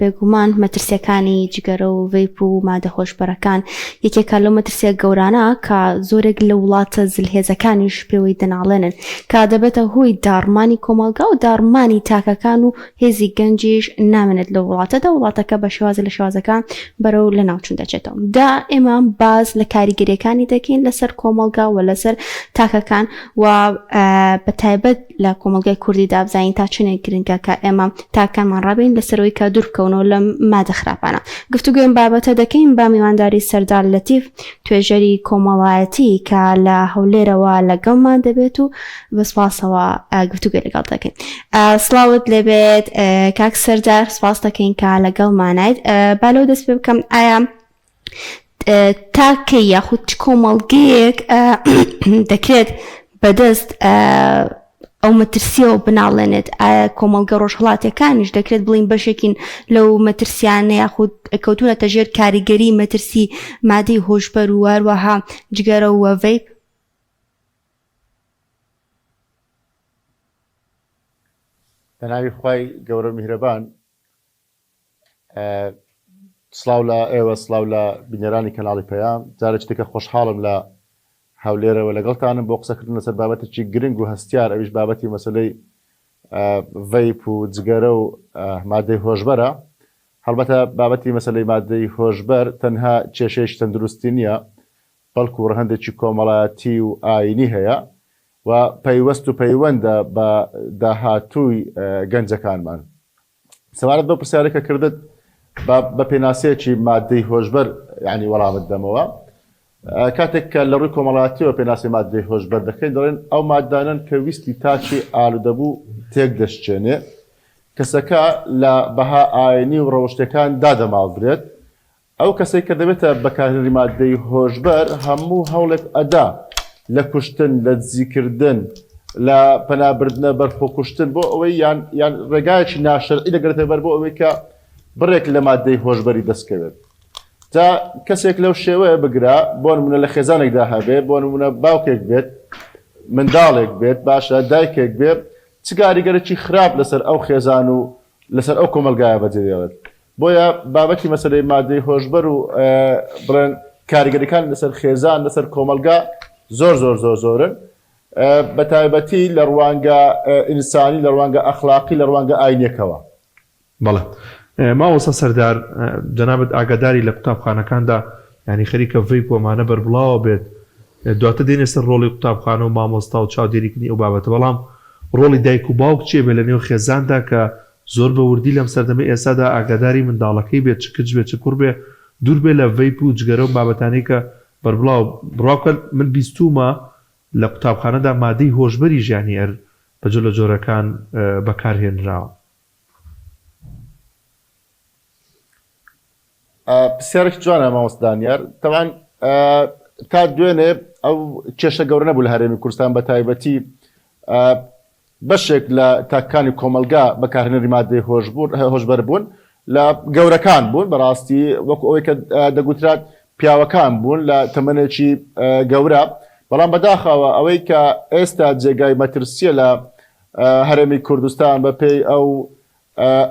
بێگومان مەترسیەکانی جگەرە و ڤەیپ و مادە هۆشبەرەکان یەکێکە لەو مەترسیە گەورانە کە زۆرێک لە وڵاتە زلهێزەکانیش پێوەی دەناڵێنن کە دەبێتە هۆی داڕمانی کۆمەڵگا و داڕمانی تاکەکان و هێزی گەنجیش نامێنێت لەو وڵاتەدا وڵاتەکە بە شێوازی لە شێوازەکان بەرەو لە ناوچون دەچێتەوە دا ئێمە باز لە کاریگەریەکانی دەکەین لەسەر کۆمەڵگا و لەسەر تاکەکان و بە تایبەت لە کۆمەڵگای کوردی دا بزانین تا چنێک گرنگە کە ئێمە تاکەکانمان ڕابین لەسەرەوەی کە دوور بکەونەوە لەم مادە خراپانە. گفتوگۆی ئەم بابەتە دەکەین بە میوانداری سەردار لەتیف توێژەری کۆمەڵایەتی کە لە هەولێرەوە لەگەڵمان دەبێت و بە سپاسەوە گفتوگۆی لەگەڵ دەکەین. سڵاوت لێبێت کاک سەردار سپاس دەکەین کە لەگەڵمانایت. با لەو دەست پێ بکەم ئایا تا کەی یاخود چ کۆمەڵگەیەک دەکرێت بەدەست ئەو مەترسیەوە بناڵێنێت ئایا کۆمەڵگە ڕۆژهڵاتەکانیش دەکرێت بڵین بەشێکین لەو مەترسیانە یاخود کەوتونەتە ژێر کاریگەری مەترسی مادەی هۆشبەر و هەروەها جگەرە و ڤەیپ؟ بەناوی خوای گەورە و میهرەبان سڵاو لە ئێوە سڵاو لە بینەرانی کەناڵی پەیام جارێکی دیکە خۆشحاڵم لە هەولێرەوە لەگەڵتانم بۆ قسەکردن لەسەر بابەتێکی گرنگ و هەستیار ئەویش بابەتی مەسلەی ڤەیپ و جگەرە و مادەی هۆشبەرە هەڵبەتە بابەتی مەسلەی مادەی هۆشبەر تەنها کێشەیەکی تەندروستی نییە بەڵکو ڕەهەندێکی کۆمەڵایەتی و ئایینی هەیە و پەیوەست و پەیوەندە بە داهاتووی گەنجەکانمان. سەبارەت بەو پرسیارەی کە کردت با بە پێناسەیەکی ماددەی هۆشبەر یعنی وەڵامت دەمەوە. کاتێک کە لە ڕووی کۆمەڵایەتیەوە پێناسی ماددەی هۆشبەر دەکەین دەڵێن ئەو ماددانەن کە ویستی تاکی ئالوودەبوو تێک دەشکێنێ، کەسەکە لە بەها ئاینی و ڕەوشتیەکان دادەماڵدرێت، ئەو کەسەی کە دەبێتە بەکارهێنەری ماددەی هۆشبەر هەموو هەوڵێک ئەدا لە کوشتن، لە دزیکردن، لە پەنابردنە بەر خۆکوشتن بۆ ئەوەی یان یان ڕێگایەکی ناشەرعی دەگرێتە بەر بۆ ئەوەی کە بڕێک لە ماددەی هۆشبەری دەست کەوێت. جا کەسێک لەو شێوەیە بگرە بۆ نمونە لە خێزانێکدا هەبێ بۆ نمونە باوکێک بێت منداڵێک بێت باشە دایکێک بێ چ کاریگەرێکی خراپ لەسەر ئەو خێزان و لەسەر ئەو کۆمەڵگایە بەجێ دێڵێت. بۆیە بابەتی مەسەلەی مادەی هۆشبەر و بڵێن کاریگەریەکان لەسەر خێزان لەسەر کۆمەڵگا زۆر زۆر زۆر زۆرن بە تایبەتی لە ڕوانگە ئینسانی لە ڕوانگە ئەخلاقی لە ڕوانگە ئاینیەکەوە. بەڵێ مامۆستا سەردار جەنابت ئاگاداری لە قوتابخانەکاندا یانی خەریکە ڤەیپ و ئەمانە بەربڵاوە بێت دواتر دێینە سەر ڕۆڵی قوتابخانە و مامۆستا و چاودێریکردنی ئەو بابەتە بەڵام ڕۆڵی دایک و باوک چیە بێ لە نێو خێزاندا کە زۆر بە وردی لەم سەردەمەی ئێستادا ئاگاداری منداڵەکەی بێت چ کچ بێت چ کوڕ بێ دوور بێ لە ڤەیپ و جگەرە و بابەتانەی کە بەربڵاوە بڕوا بکە من بیستوومە لە قوتابخانەدا مادەی هۆشبەریش یانی ئەر بە جۆر لە جۆرەکان بەکار هێنراوە. پرسیارێکی جوانە مامۆستا دانیار تەبعەن تا دوێنێ ئەو کێشە گەورە نەبوو لە هەرێمی کوردستان بە تایبەتی بەشێک لە تاکەکانی کۆمەڵگا بەکارهێنەری مادەی هۆشبەر بوون لە گەورەکان بوون بەڕاستی وەکو ئەوەی کە دەگوترات پیاوەکان بوون لە تەمەنێکی گەورە بەڵام بەداخەوە ئەوەی کە ئێستا جێگای مەترسیە لە هەرێمی کوردستان بە پێی ئەو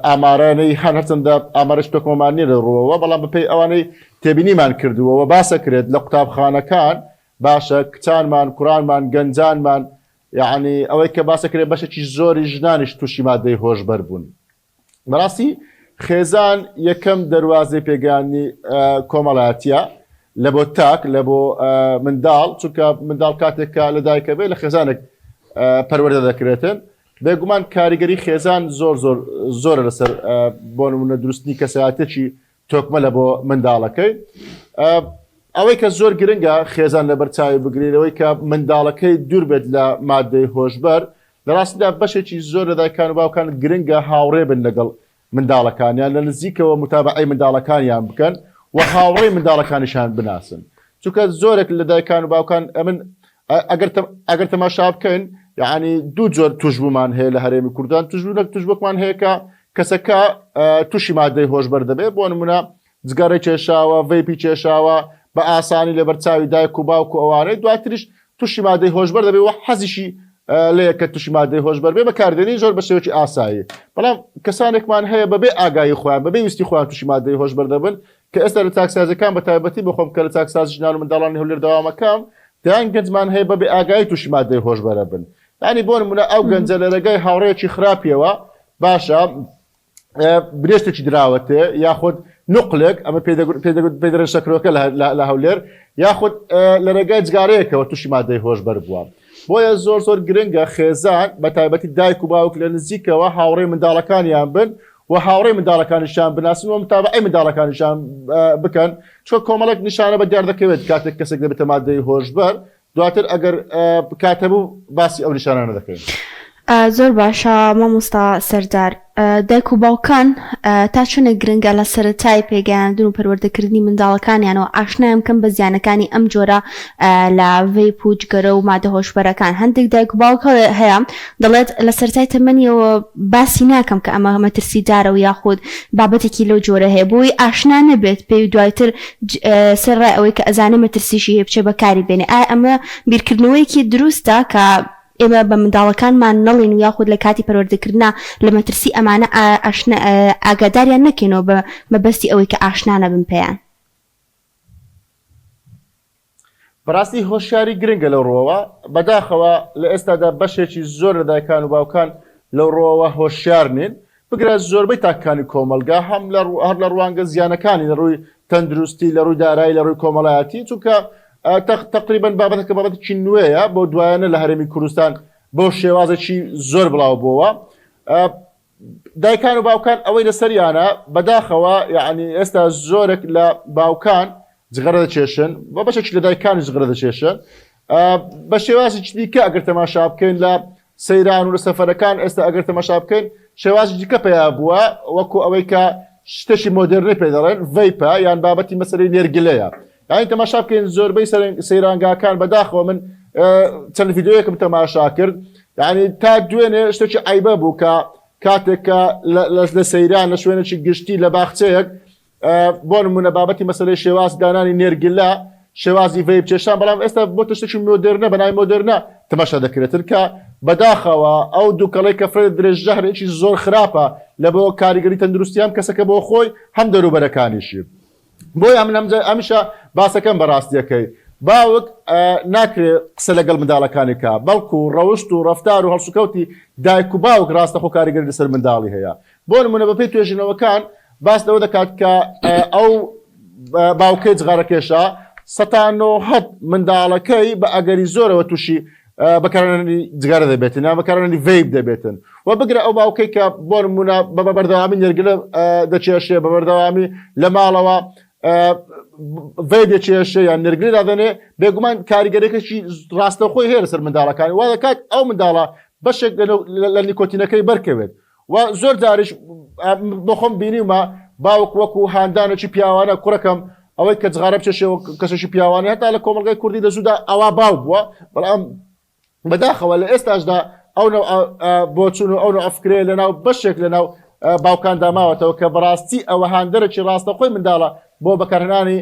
ئامارانەی هەن هەرچەندە ئامارش تۆکمەمان نیە لە ڕووەوە بەڵام بەپێی ئەوانەی تێبینیمان کردووە و باسەکرێت لە قوتابخانەکان باشە کچانمان کوڕانمان گەنجانمان یەعنی ئەوەی کە باسەکرێت بەشێکی زۆری ژنانیش تووشی مادەی هۆشبەر بوون. بەڕاستی خێزان یەکەم دەروازەی پێگەیاندنی کۆمەڵایەتیە لە بۆ تاک لە بۆ منداڵ چونکە منداڵ کاتێک کە لە دایکە بێ لە خێزانێک پەروەردە دەکرێتن بێگومان کاریگەری خێزان زۆر زۆر زۆرە لەسەر بۆ نمونە دروستنی کەسایەتێکی تۆکمە لە بۆ منداڵەکەی. ئەوەی کە زۆر گرنگە خێزان لەبەر چاوی بگرێت لەوەی کە منداڵەکەی دوور بێت لە مادەی هۆشبەر، لە ڕاستیدا بەشێکی زۆر لە دایکان و باوکان گرنگە هاوڕێ بن لەگەڵ منداڵەکانیان، لە نزیکەوە متابەعەی منداڵەکانیان بکەن و هاوڕێی منداڵەکانیشیان بناسن. چونکە زۆرێک لە دایکان و باوکان ئەمن ئەگەر ئەگەر تەماشا بکەین یعنی دوو جۆر توشبوومان هەیە لە هەرێمی کوردستان توشبوونێک توشبووکمان هەیە کە کەسەکە تووشی مادەی هۆشبەر دەبێت بۆ نمونە جگەڕی کێشاوە ڤەیپی کێشاوە بە ئاسانی لەبەر چاوی دایک و باوک و ئەوانەی دواتریش تووشی مادەی هۆشبەر دەبێت و حەزیشی لەیە کە تووشی مادەی هۆشبەر بێ بەکاردێنی زۆر بە شێوەیەکی ئاسایی، بەڵام کەسانێکمان هەیە بەبێ ئاگایی خۆیان بەبێ ویستی خۆیان تووشی مادەی هۆشبەر دەبن کە ئێستا لە چاکسازیەکان بە تایبەتی بۆ خۆم کە لە چاکسازی ژنان و منداڵانی هەولێر دەوامەکەم دەیان گەنجمان هەیە بەبێ ئاگایی تووشی مادەی هۆشبەرە بن یانی بۆ نمونە ئەو گەنجە لە رێگای هاوڕێیەکی خراپیەوە باشە برێشتێکی دراوەتێ یاخود نوقلێک ئەمە پێ دەڵێن شەکرۆکە لە هەولێر یاخود لە رێگای جگارەیەکەوە تووشی مادەی هۆشبەر بووە بۆیە زۆر زۆر گرنگە خێزان بە تایبەتی دایک و باوک لە نزیکەوە هاوڕێی منداڵەکانیان بن و هاوڕێی منداڵەکانیشیان بناسن و متابعەی منداڵەکانیشیان بکەن چونکە کۆمەڵێک نیشانە بە دیار دەکەوێت کاتێک کەسێک دەبێتە مادەی هۆشبەر دواتر ئەگەر کات هەبوو باسی ئەو نیشانانە دەکەین. زۆر باشە مامۆستا سەردار. دایک و باوکان تا چەندێک گرنگە لە سەرەتای پێگەیاندن و پەروەردەکردنی منداڵەکانیانەوە ئاشنایان بکەن بە زیانەکانی ئەم جۆرە لە vape و جگەرە و مادە هۆشبەرەکان هەندێک دایک و باوک هەیە دەڵێت لە سەرەتای تەمەنیەوە باسی ناکەم کە ئەمە مەترسیدارە و یاخود بابەتێکی لەو جۆرە هەیە بۆی ئاشنا نەبێت پێی و دوایتر سەرەڕای ئەوەی کە ئەزانێ مەترسیشی هەیە بچێ بەکاری بێنێ ئایا ئەمە بیرکردنەوەیەکی دروستە کە ئێمە بە منداڵەکانمان نەڵێین و یاخود لە کاتی پەروەردەکردنا لە مەترسی ئەمانە ئاشنا ئاگاداریان نەکەینەوە بە مەبەستی ئەوەی کە ئاشنا نەبن پێیان؟ بەڕاستی هۆشیاری گرنگە لەو ڕووەوە، بەداخەوە لە ئێستادا بەشێکی زۆر لە دایکان و باوکان لەو ڕووەوە هۆشیار نین، بگرە زۆربەی تاکەکانی کۆمەڵگا هەم لە هەر لە ڕوانگە زیانەکانی لە ڕووی تەندروستی لە ڕووی دارایی لە ڕووی کۆمەڵایەتی چونکە تەقریبەن بابەتەکە بابەتێکی نوێیە بۆ دوایانە لە هەرێمی کوردستان بۆ شێوازێکی زۆر بڵاو بووەوە دایکان و باوکان ئەوەی لەسەریانە بەداخەوە یعنی ئێستا زۆرێک لە باوکان جغەرە دەکێشن بە بەشێکی لە دایکانی جغرە دەکێشن بە شێوازێکی دیکە ئەگەر تەماشا بکەین لە سەیران و لە سەفەرەکان ئێستا ئەگەر تەماشا بکەین شێوازی دیکە پەیا بووە وەکو ئەوەی کە شتێکی مۆدێرنی پێ دەڵێن vape ە یان بابەتی مەسەلەی نێرگلەیە یانی تەماشا بکەین زۆربەی سەیرانگاکان بەداخەوە من چەند ڤیدیۆیەکم تەماشا کرد یعنی تا دوێنێ شتێکی عیبە بوو کە کاتێک کە لە سەیران لە شوێنێکی گشتی لە باخچەیەک بۆ نمونە بابەتی مەسەلەی شێواز دانانی نێرگلە شێوازی vape کێشان بەڵام ئێستا بۆ شتێکی مۆدێرنە بە ناوی مۆدێرنە تەماشا دەکرێتن کە بەداخەوە ئەو دووکەڵەی کە فرە درێژ ژەهرێکی زۆر خراپە لە بۆ کاریگەری تەندروستی هەم کەسەکە بۆ خۆی هەم دەوروبەرەکانیشی بۆیە من هەمیشە باسەکەم بە ڕاستیەکەی باوک ناکرێ قسە لەگەڵ منداڵەکانی کا بەڵکو ڕەوشت و ڕەفتار و هەڵسوکەوتی دایک و باوک ڕاستەخۆ کاریگەری لەسەر منداڵی هەیە بۆ نمونە بەپێی توێژینەوەکان باس لەوە دەکات کە ئەو باوکەی جغارەکێشە سەتا نۆهەد منداڵەکەی بە ئەگەری زۆرەوە تووشی بەکارهێنانی جگەرە دەبێتن یان بەکارهێنانی vape دەبێتن و بگرە ئەو باوکەی کە بۆ نمونە بە بەردەوامی نێرگلە دەکێشێ بە بەردەوامی لە ماڵەوە vape دەکێشێ یان نێرگلە دادەنێ بێگومان کاریگەرێکێکی ڕاستەوخۆی هەیە لەسەر منداڵەکانی وا دەکات ئەو منداڵە بەشێک لە نیکۆتینەکەی بەرکەوێت و زۆر جاریش بۆ خۆم بینیومە باوک وەکو هاندانێکی پیاوانە کوڕەکەم ئەوەی کە جغارە بچێشێ وەک کەسێکی پیاوانە هەتا لە کۆمەڵگای کوردی لە زوودا ئەوا باو بووە بەڵام بەداخەوە لە ئێستاشدا ئەو بۆچون و ئەو نوع فکرەیە لەناو بەشێک لەناو باوکاندا ماوەتەوە کە بەڕاستی ئەوە هاندەرێکی ڕاستەخۆی منداڵە بۆ بەکارهێنانی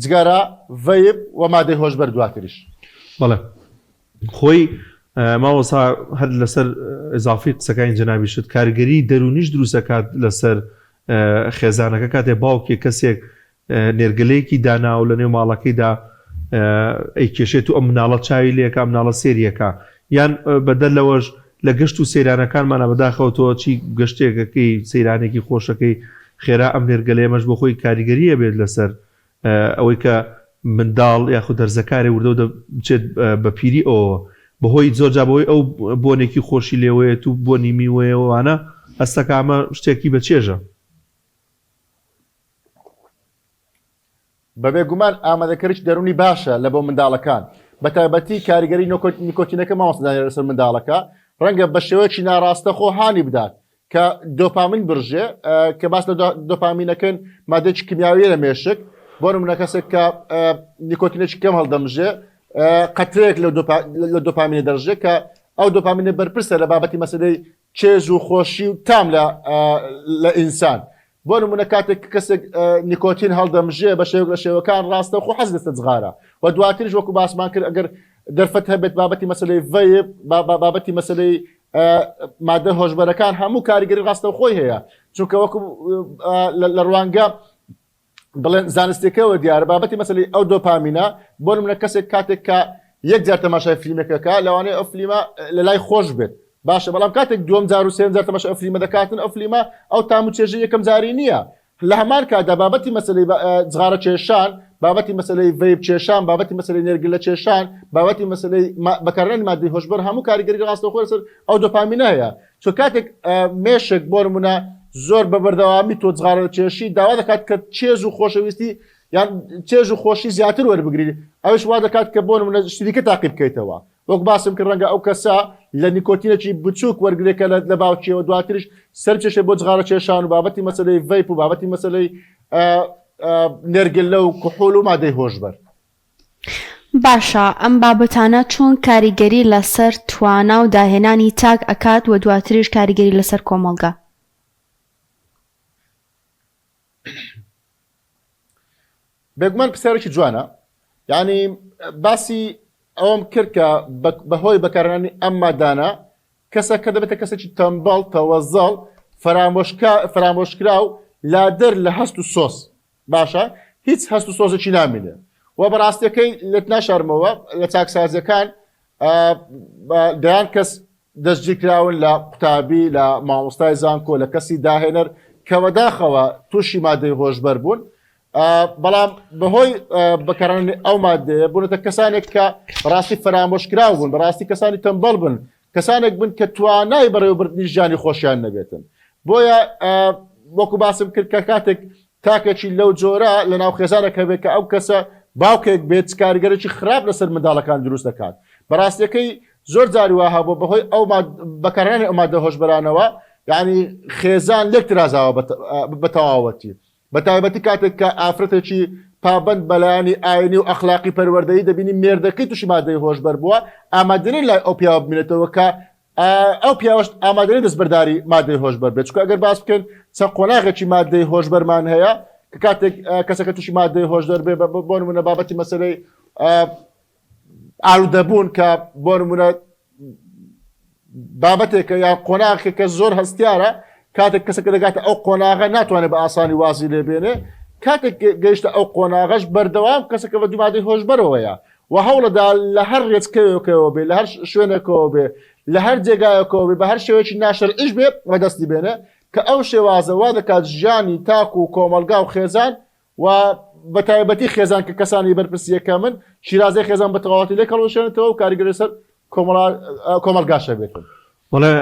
جگەرە، vape و مادەی هۆشبەر دواتریش. بەڵێ خۆی مامۆستا هەر لەسەر ئیزافی قسەکانی جەنابیشت کارگەری دەروونیش دروست ئەکات لەسەر خێزانەکە کاتێ باوکێک کەسێک نێرگەلەیەکی داناوە لە نێو ماڵەکەیدا ئەیکێشێت و ئەم مناڵە چاوی لێکا مناڵە سێریەکە یان بەدەر لەوەش لە گەشت و سەیرانەکانمانە بەداخەوە تۆ چی گەشتێکەکەی سەیرانێکی خۆشەکەی خێرا ئەم نێرگەلەیەمەش بۆ خۆی کاریگەریە بێت لەسەر ئەوەی کە منداڵ یاخود هەرزەکارێ وردە وردە بچێت بە پیری ئەوەوە بەهۆی زۆر جا بەهۆی ئەو بۆنێکی خۆشی لێوەیەت و بۆنی میوەیەوانە هەستەکە ئەمە شتێکی بە چێژە. بەبێگومان ئامادەکەریی دەروونی باشە لە بۆ منداڵەکان بەتایبەتی کاریگەری نیکۆتینەکە مامۆستا دانیال لەسەر منداڵەکە ڕەنگە بە شێوەیەکی ناڕاستەخۆ هانی بدات کە دۆپامین بڕژێ کە باس لە دۆپامینەکەن مادەیەکی کیمیاویە لە مێشک بۆ نمونە کەسێک کە نیکۆتینێکی کەم هەڵدەمژێ قەترەیەک لە دۆپامینە دەڕژێ کە ئەو دۆپامینە بەرپرسە لە بابەتی مەسەلەی چێژ و خۆشی و تام لە لە ئینسان بۆ نمونە کاتێک کەسێک نیکۆتین هەڵدەمژێ بە شێوەک لە شێوەکان ڕاستەوخۆ حەز لەسەر جغارە و دواتریش وەکو باسمان کرد ئەگەر دەرفەت هەبێت بابەتی مەسلەی vape، بابەتی مەسلەی مادە هۆشبەرەکان هەموو کاریگەری ڕاستەوخۆی هەیە چونکە وەکو لە ڕوانگە بڵێن زانستێکەوە دیارە بابەتی مەسلی ئەو دۆپامینە بۆ منە کەسێک کاتێک کە یەک جار تەماشای فیلمێکەکە لەوانەیە ئەو فلیمە لە لای خۆش بێت باشە بەڵام کاتێک دووەم جار و سێم جار تەماشای ئەو فلیمە دەکاتن ئەو فلیمە ئەو تام و چێژی یەکەم جاری نییە لە هەمان کاتدا بابەتی مەسەلەی جغارە کێشان، بابەتی مەسەلەی vape کێشان، بابەتی مەسەلەی نێرگلە کێشان، بابەتی مەسەلەی بەکارهێنانی ماددەی هۆشبەر هەموو کاریگەری ڕاستەوخۆ لەسەر ئەو دۆپامینە هەیە. چونکە کاتێک مێشک بۆ نمونە زۆر بە بەردەوامی تۆ جغارە دەکێشی داوا دەکات کە چێژ و خۆشەویستی یان چێژ و خۆشی زیاتر وەربگری ئەوش وا دەکات کە بۆ نمونە شتی دیکە تاقی بکەیتەوە. وەک باسم کرد ڕەنگە ئەو کەسە لە نیکۆتینێکی بچووک وەرگرێت کە لە باوکیەوە دواتریش سەرکێشێت بۆ جغارە کێشان و بابەتی مەسەلەی vape و بابەتی مەسەلەی نێرگلە و کحول و مادەی هۆشبەر. باشە ئەم بابەتانە چۆن کاریگەری لەسەر توانا و داهێنانی تاک ئەکات و دواتریش کاریگەری لەسەر کۆمەڵگا؟ بێگومان پرسیارێکی جوانە یعنی باسی ئەوەم کرد کە بەهۆی بەکارهێنانی ئەم مادانە کەسەکە دەبێتە کەسێکی تەمبەڵ تەوەزەڵ فەرامۆشکراو لادەر لە هەست و سۆز باشە هیچ هەست و سۆزێکی نامینێ و بەڕاستەکەی لێت ناشارمەوە لە چاکسازیەکان دەیان کەس دەستگیرکراون لە قوتابی، لە مامۆستای زانکۆ، لە کەسی داهێنەر کە بەداخەوە تووشی مادەی هۆشبەر بوون، بەڵام بەهۆی بەکارهێنانی ئەو مادەیە بوونەتە کەسانێک کە بەڕاستی فەرامۆشکراو بوون، بەڕاستی کەسانی تەمبەڵ بن، کەسانێک بن کە توانای بەڕێوەبردنی ژیانی خۆشیان نەبێتن. بۆیە وەکو باسم کرد کە کاتێک تاکێکی لەو جۆرە لە ناو خێزانێک هەبێت کە ئەو کەسە باوکێک بێت چ کاریگەرێکی خراپ لەسەر منداڵەکان دروست دەکات. بەڕاستیەکەی زۆر جاری وا هەبووە بەهۆی ئەو بەکارهێنانی ئەو مادە هۆشبەرانەوە یعنی خێزان لێک ترازاوە بە تەواوەتی بە تایبەتی کاتێک کە ئافرەتێکی پابەند بەلایانی ئاینی و ئەخلاقی پەروەردەیی دەبینی مێردەکەی تووشی مادەی هۆشبەر بووە ئامادەنین لای ئەو پیاوە بمێنێتەوە کە ئەو پیاوەش ئامادەنی دەستبەرداری مادەی هۆشبەر بێت چونکە ئەگەر باس بکەین چەند قۆناغێکی مادەی هۆشبەرمان هەیە کە کاتێک کەسەکە تووشی مادەی هۆشدەر بێ بۆ نمونە بابەتی مەسەلەی ئالوودەبوون کە بۆ نمونە بابەتێکە یان قۆناغێکە زۆر هەستیارە کاتێک کەسەکە دەگاتە ئەو قۆناغە ناتوانێت بە ئاسانی وازی لێبێنێ کاتێک گەیشتە ئەو قۆناغەش بەردەوام کەسەکە بە دومادەی هۆشبەرەوەیە و هەوڵەدا لە هەر ڕێچکەیەکەوە بێ لە هەر شوێنێکەوە بێ لە هەر جێگایەکەوە بێ بە هەر شێوەیەکی ناشەرعیش بێ بەدەستی بێنێ کە ئەو شێوازە وا دەکات ژیانی تاک و کۆمەڵگا و خێزان و بە تایبەتی خێزان کە کەسانی بەرپرسی یەکەمن، شیرازەی خێزان بە تەواوەتی لێک هەڵوەشێنێتەوە و کاریگەری لەسەر کۆمەڵگاش هەبێتن. بەڵێ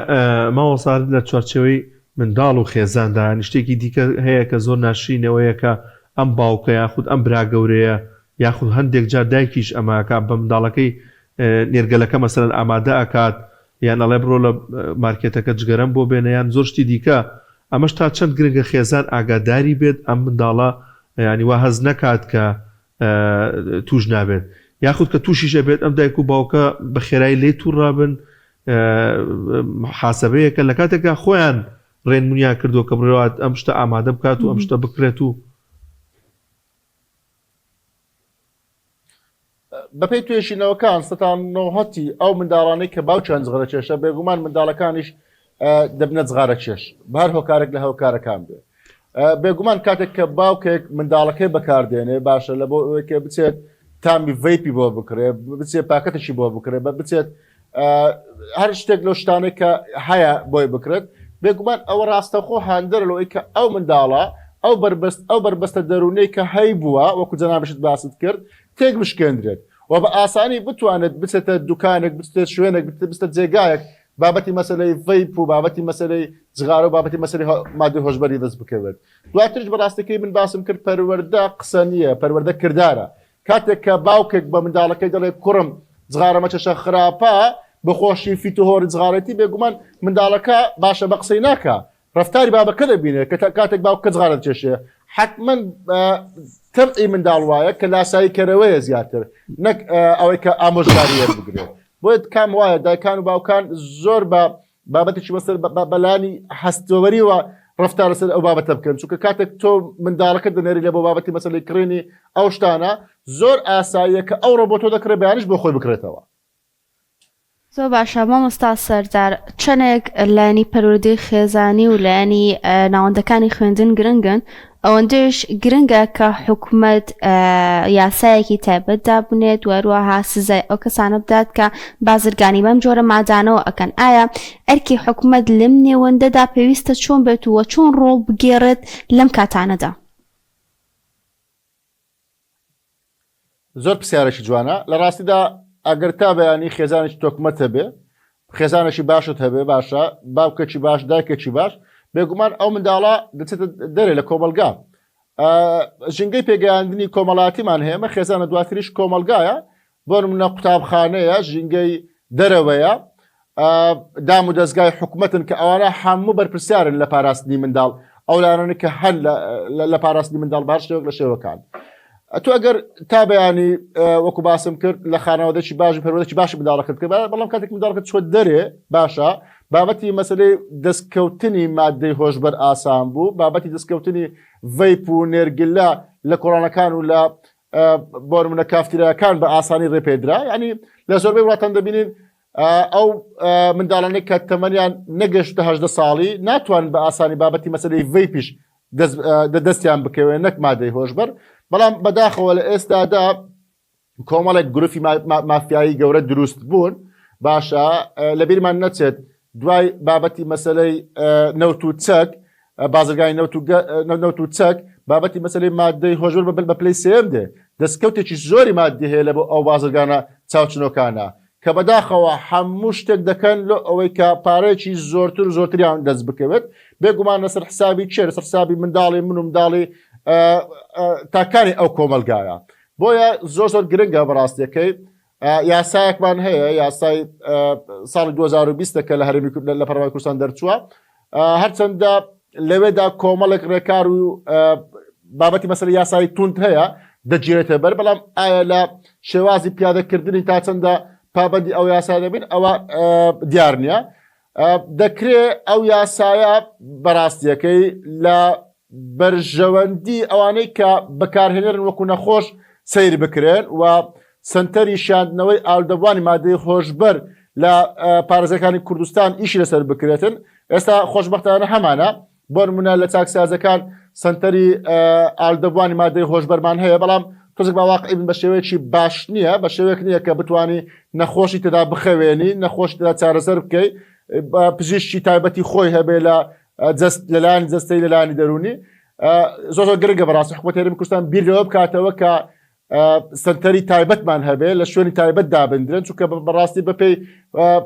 مامۆستا هەر لە چوارچێوەی منداڵ و خێزاندا یانی شتێکی دیکە هەیە کە زۆر ناشرینە ئەوەیە کە ئەم باوکە یاخود ئەم برا گەورەیە یاخود هەندێک جار دایکیش ئەمە ئەکا بە منداڵەکەی نێرگەلەکە مەسەلەن ئامادە ئەکات یان ئەڵێ بڕۆ لە مارکێتەکە جگەرەم بۆ بێنە یان زۆر شتی دیکە ئەمەش تا چەند گرنگە خێزان ئاگاداری بێت ئەم منداڵە یانی وا هەست نەکات کە توش نابێت یاخود کە توشیش ئەبێت ئەم دایک و باوکە بە خێرایی لێی توڕابن محاسبەیەکە لە کاتێکا خۆیان ڕێنمونیان کردووە کە بڕوات ئەم شتە ئامادە بکات و ئەم شتە بکرێت و بەپێی توێژینەوەکان سەتا نۆهەتی ئەو منداڵانەی کە باوکیان جغرەکێشە بێگومان منداڵەکانیش دەبنە جغارەکێش بە هەر هۆکارێک لە هۆکارەکان بێ بێگومان کاتێک کە باوکێک منداڵەکەی بەکاردێنێ باشە لە بۆ ئەوەی کە بچێت تامی vape ی بۆ بکرێ بچێت پاکەتێکی بۆ بکرێ بە بچێت هەر شتێک لەو شتانێک کە هەیە بۆی بکرێت بێگومان ئەوە ڕاستەخۆ هاندەر لەوەی کە ئەو منداڵە ئەو بەربەست ئەو بەربەستە دەروونەی کە هەیبووە وەکو جەنابشت باست کرد تێک بشکێندرێت و بە ئاسانی بتوانێت بچێتە دوکانێک بچێتە شوێنێک بچێتە جێگایەک بابەتی مەسەلەی vape و بابەتی مەسەلەی جغارە و بابەتی مەسەلەی مادەی هۆشبەری دەست بکەوێت دواترش بەڕاستەکەی من باسم کرد پەروەردە قسە نییە پەروەردە کردارە کاتێک کە باوکێک بە منداڵەکەی دەڵێ کوڕم جغارە مەچەشە خراپە بەخۆشی فیتوهۆری جغارەتی بێگومان منداڵەکە باشە بە قسەی ناکا ڕەفتاری بابەکە دەبینێت کە کاتێک باوکە جغارە دەکێشێ حتمما تەبعی منداڵ وایە کە لاسایی کەرەوەیە زیاتر نەک ئەوەی کە ئامۆژگاری وەربگرێت بۆیە تکام وایە دایکان و باوکان زۆر بە بابەتێکی بەسەر بەلانی هەستەوەریوە ڕفتار لەسەر ئەو بابەتە بکەن چونکە کاتێک تۆ منداڵەکە دەنێری لە بۆ بابەتی مەسەلەی کڕینی ئەو شتانە زۆر ئاساییە کە ئەو ڕۆبۆتۆ دەکڕێ بەیانیش بۆ خۆی بکڕێتەوە. زۆر باشە مامۆستا سەردار چەندێک لایەنی پەروەردەی خێزانی و لایەنی ناوەندەکانی خوێندن گرنگن ئەوەندەش گرنگە کە حکومەت یاسایەکی تایبەت دابنێت و هەروەها سزای ئەو کەسانە بدات کە بازرگانی بەم جۆرە مادانەوە ئەکەن ئایا ئەرکی حکومەت لەم نێوەندەدا پێویستە چۆن بێت و چۆن ڕۆڵ بگێڕێت لەم کاتانەدا؟ زۆر پرسیارێکی جوانە لە ڕاستیدا ئەگەر تا بەیانی خێزانێکی تۆکمەت هەبێ خێزانێکی باشت هەبێ باشە باوکێکی باش دایکێکی باش بێگومان ئەو منداڵە دەچێتە دەرێ لە کۆمەلگا ژینگەی پێگەیاندنی کۆمەڵاتیمان هەیە مە خێزانە دواتریش کۆمەلگایە بۆ نمونە قوتابخانەیە، ژینگەی دەرەوەیە، دام و دەزگای حکومەتن کە ئەوانە هەموو بەرپرسیارن لە پاراستنی منداڵ، ئەو لایەنانەی کە هەن لە پاراستنی منداڵ بە هەر شێوەک لە شێوەکان. تۆ ئەگەر تا بەیانی وەکو باسم کرد لە خانەوادەکی باش پەروەردەکی باشی منداڵەکەت بکە بەڵام کاتێک منداڵەکەت چوە دەرێ باشە بابەتی مەسەلەی دەستکەوتنی مادەی هۆشبەر ئاسان بوو بابەتی دەستکەوتنی ڤەیپ و نێرگلە لە کۆڵانەکان و لە بۆ نمونە کافتریاکان بە ئاسانی ڕێپێدرا ینی لە زۆربەی وڵاتان دەبینین ئەو منداڵانەی کە تەمەنیان نەگەشتە هەدە ساڵی ناتوان بە ئاسانی بابەتی مەسلەی ڤەیپیش دەستیان بکەوێت نەک مادەی هۆشبەر بەڵام بەداخەوە لە ئێستادا کۆمەڵێک گروپی مافیایی گەورە دروست بوون باشە لەبیرمان نەچێت دوای بابەتی مەسەلەی نەوت و چەک، بازرگانی نەوت و نەوت و چەک، بابەتی مەسەلەی ماددەی هۆشبەر بە بە پلەی سێیەم دێ. دەستکەوتێکی زۆری ماددی هەیە لە بۆ ئەو بازرگانە چاوچنۆکانە کە بەداخەوە هەموو شتێک دەکەن لۆ ئەوەی کە پارەیەکی زۆرتر و زۆرتریان دەست بکەوێت، بێگومان لەسەر حسابی کێ؟ لەسەر حسابی منداڵی من و منداڵی تاکانی ئەو کۆمەڵگایە. بۆیە زۆر زۆر گرنگە بەڕاستیەکەی یاسایەکمان هەیە یاسای ساڵی 2020 کە لە هەرێمی لە پەرلەمانی کوردستان دەرچووە هەرچەندە لەوێدا کۆمەڵێک ڕێکار و بابەتی مەسەلە یاسایی توند هەیە دەگیرێتە بەر بەڵام ئایا لە شێوازی پیادەکردنی تا چەندە پابندی ئەو یاسا دەبین ئەوە دیار نییە دەکرێ ئەو یاسایە بەڕاستیەکەی لە بەرژەوەندی ئەوانەی کە بەکارهێنەرن وەکو نەخۆش سەیر بکرێن و سەنتەری شاندنەوەی ئالودەبوانی مادەی هۆشبەر لە پارێزگاکانی کوردستان ئیشی لەسەر بکرێتن ئێستا خۆشبەختانە هەمانە بۆ نمونە لە چاکسازەکان سەنتەری ئالودەبوانی مادەی هۆشبەرمان هەیە بەڵام تۆزێک با واقعی بن بە شێوەیەکی باش نییە بە شێوەیەک نییە کە بتانی نەخۆشی تێدا بخەوێنی نەخۆشی تێدا چارەسەر بکەی پزیشکی تایبەتی خۆی هەبێ لە جەست لەلایەن جەستەی لەلایەنی دەروونی زۆر زۆر گرنگە بەڕاستی حکوومەت هەرێمی کوردستان بیر لەوە بکاتەوە کە سنتەری تایبەتمان هەبێ لە شوێنی تایبەت دابندرێن چونکە بەڕاستی بەپێی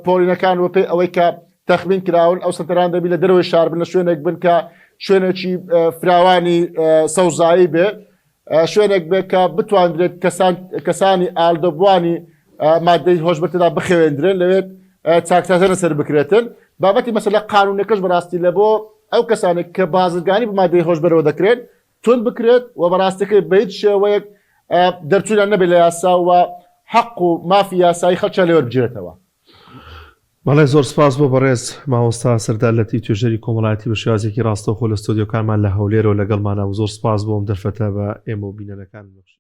پۆلینەکان وەپێی ئەوەی کە تەخمین کراون ئەو سنتەران دەبی لە دەرەوەی شار بن لە شوێنێک بن کە شوێنێکی فراوانی سەوزایی بێ شوێنێک بێت کە بتواندرێت کەسان کەسانی ئالدەبوانی مادەی هۆشبەر تێدا بخەوێندرێن لەوێت چاکسازە لەسەر بکرێتن بابەتی مەسەلە قانونەکەش بەڕاستی لە بۆ ئەو کەسانێک کە بازرگانی بە مادەی هۆشبەرەوە دەکرێن توند بکرێت و بەڕاستەکەی بە هیچ شێوەیەک دەرچوونیان نەبێت لە یاسا و حەق و مافی یاسایی خەڵکیان لێ وەربگیرێتەوە. بەڵێ زۆر سپاس بۆ بەڕێز مامۆستا سەردار لەتیف توێژەری کۆمەڵایەتی بە شێوازێکی ڕاستەوخۆ لە ستۆدیۆکانمان لە هەولێرەوە لەگەڵمانە و زۆر سپاس بۆ ئەم دەرفەتە بە ئێمە و بینەرەکان بەخشی.